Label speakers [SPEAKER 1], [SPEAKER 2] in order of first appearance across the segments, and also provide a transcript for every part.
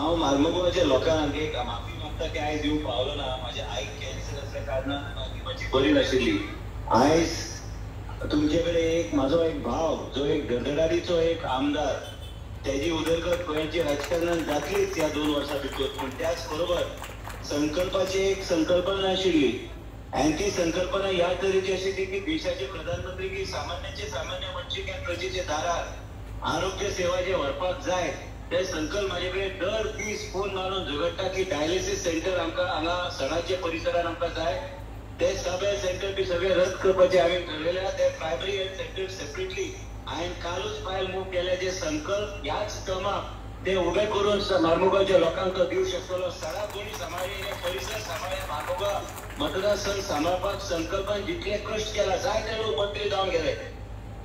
[SPEAKER 1] हांव मार्मगोवाच्या लोकांक एक माफी मागता की आयज येवंक पावलो ना. म्हाज्या आईक कॅन्सर आसल्या कारणान ती मातशी बरी नाशिल्ली. आयज तुमचे कडेन एक म्हाजो एक भाव जो एक धडधडारीचो एक आमदार, तेजी उदरगत गोंयची राजकारणान जातलीच ह्या 2 वर्सां भितर. पूण त्याच बरोबर संकल्पाची एक संकल्पना आशिल्ली आनी ती संकल्पना ह्या तरेची आशिल्ली की देशाचे प्रधानमंत्री की सामान्याचे सामान्य मनशे प्रजेचे दारार आरोग्य सेवा जे व्हरपाक जाय ते संकल्प म्हाजे कडेन दर दीस फोन मारून झगडटा की डायलिसीस सेंटर आमकां हांगा सणाच्या परिसरान आमकां जाय. ते सब हेल्थ सेंटर बी सगळे रद्द करपाचे हांवें ठरयल्या. ते प्रायमरी हेल्थ सेंटर सेपरेटली हांवें कालूच फायल मूव केल्या. जे संकल्प ह्याच टर्माक ते उबे करून मार्मोगांवच्या लोकांक तो दिवंक शकतलो. सडा कोणी सांबाळ्ळी, परिसर सांबाळ्ळे, मार्मोगांव मतदारसंघ सांबाळपाक संकल्पान जितले कश्ट केला जायते लोक मंत्री जावन गेले,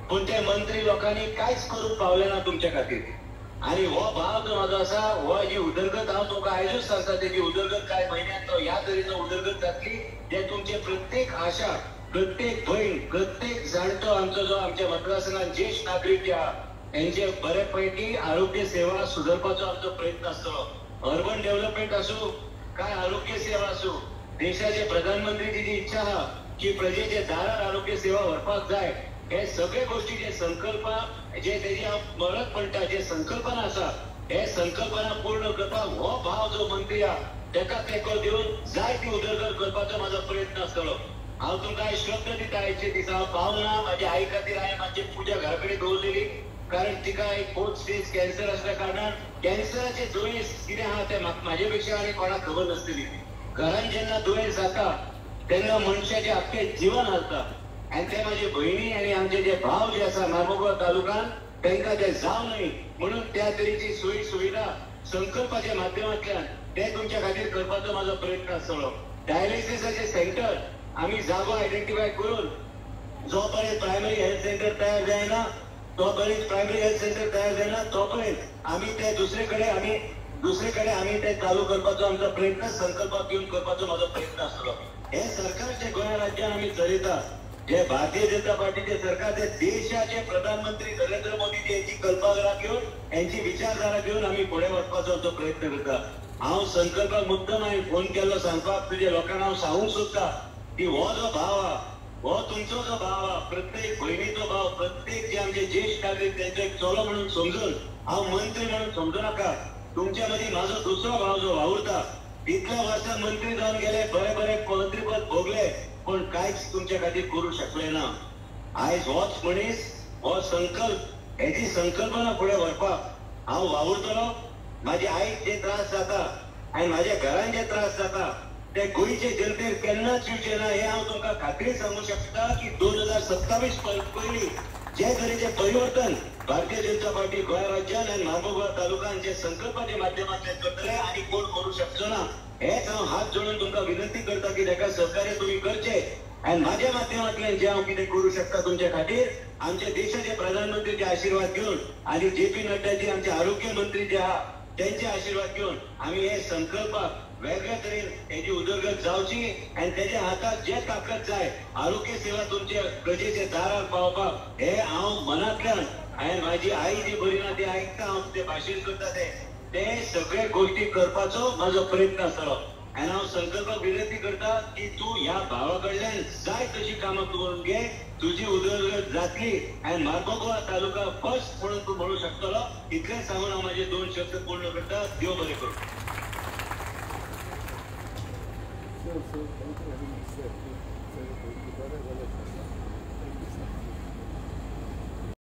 [SPEAKER 1] पूण ते मंत्री लोकांनी कांयच करूंक पावले ना तुमच्या खातीर. आनी हो भाव जो म्हाजो आसा, हो जी उदरगत हांव तुमकां आयजूच सांगता, तेजी उदरगत कांय म्हयन्यात तो ह्या तरेचो उदरगत जातली जे तुमचे प्रत्येक आशा, प्रत्येक भयण, प्रत्येक जाणटो आमचो जो आमच्या मतदारसंघात ज्येश्ठ नागरीक जे आहा हेंचे बरे पैकी आरोग्य सेवा सुदरपाचो आमचो प्रयत्न आसतलो. अर्बन डेव्हलपमेंट आसूं काय आरोग्य सेवा आसूं, देशाचे प्रधानमंत्रीची जी इच्छा आहा की प्रजेचे दारार आरोग्य सेवा व्हरपाक जाय, हे सगळे गोष्टी जे संकल्प जे तेजी हांव मरत म्हणटा जे संकल्पना आसा हे संकल्पना पूर्ण करपाक हो भाव जो मंत्री आहा तेका तेंको दिवन जाय ती उदरगत करपाचो म्हाजो प्रयत्न आसतलो. हांव तुमकां आयज शब्द दिता, आयचे दिसा हांव पावना. म्हाज्या आई खातीर हांवें म्हाजी पुजा घरा कडेन दवरलेली, कारण तिका एक 4th stage cancer आसल्या कारणान कॅन्सराचे दुयेंस कितें आहा तें म्हाजे पेक्षा आनी कोणाक खबर नासतली. घरान जेन्ना दुयेंस जाता तेन्ना मनशाचें आख्खें जिवन हालता. आनी ते म्हाजे भयणी आनी आमचे जे भाव जे आसा मार्मोगांव तालुक्यान तांकां ते जावं न्हय म्हणून त्या तरेची सोयी सुविधा संकल्पाच्या माध्यमांतल्यान ते तुमच्या खातीर करपाचो म्हाजो प्रयत्न आसतलो. डायलिसिसाचे सेंटर आमी जागो आयडेंटिफाय करून जो पर्यंत प्रायमरी हेल्थ सेंटर तयार जायना तोपर्यंत प्रायमरी हेल्थ सेंटर तयार जायना तोपर्यंत आमी ते दुसरे कडेन आमी ते चालू करपाचो आमचो प्रयत्न संकल्पाक घेवन करपाचो म्हाजो प्रयत्न आसतलो. हे सरकार जे गोंय राज्यान आमी चलयता, जे भारतीय जनता पार्टीचे सरकार, ते देशाचे प्रधानमंत्री नरेंद्र मोदी यांची कल्पना घेवन यांची विचारधारा घेवन आमी फुडें वचपाचो आमचो प्रयत्न करता. हांव संकल्पाक मुद्दम हांवें फोन केल्लो सांगपाक तुज्या लोकांक हांव सांगूंक सोदता की हो जो भाव आहा, हो तुमचो जो भाव आहा, प्रत्येक भयणीचो भाव, प्रत्येक जे आमचे ज्येश्ठ नागरीक त्यांचो एक चलो म्हणून समजून, हांव मंत्री म्हणून समजू नाका. तुमच्या मदीं म्हाजो दुसरो भाव जो वावुरता, इतल्या वर्सां मंत्री जावन गेले, बरे बरे मंत्रीपद भोगले, पण कांयच तुमच्या खातीर करूं शकले ना. आयज होच मनीस हो संकल्प हेजी संकल्पना फुडें व्हरपाक हांव वावुरतलो. म्हाजे आईक जे त्रास जाता आनी म्हाज्या घरान जे त्रास जाता ते गोंयचे जनतेक केन्नाच येवचे ना हें हांव तुमकां खात्री सांगूंक शकता की 2027 पयलीं जे तरेचें परिवर्तन भारतीय जनता पार्टी गोंय राज्यान आनी मार्मोगांव तालुक्यान जे संकल्पाच्या माध्यमांतल्यान करतले आनी कोण करूं शकचो ना हेच हांव हात जोडून तुमकां विनंती करता की ताका सहकार्य तुमी करचें. आनी म्हाज्या माध्यमांतल्यान जें हांव कितें करूं शकता तुमच्या खातीर, आमच्या देशाचे प्रधानमंत्रीचे आशिर्वाद घेवन आनी जे पी नड्डाजी आमचे आरोग्य मंत्री जे आहा तेंचे आशिर्वाद घेवन आमी हे संकल्पाक वेगळ्या तरेन हेजी उदरगत जावची आनी तेज्या हातात जे ताकद जाय आरोग्य सेवा तुमचे प्रजेचे दारार पावपाक हे हांव मनांतल्यान हांवें म्हाजी आई जी बरी ना ती आयकता, हांव ते भाशण करता ते सगळे गोष्टी करपाचो म्हाजो प्रयत्न आसतलो. आनी हांव संकल्पाक विनंती करता की तूं ह्या भावा कडल्यान जाय तशी कामां करून घे, तुजी उदरगत जातली आनी मार्मोगांव तालुका फर्स्ट म्हणून तूं म्हणू शकतलो. इतलें सांगून हांव म्हाजे 2 शब्द पूर्ण करता. देव बरें करूं.
[SPEAKER 2] Sir, sir, thank you very much, sir. Sir,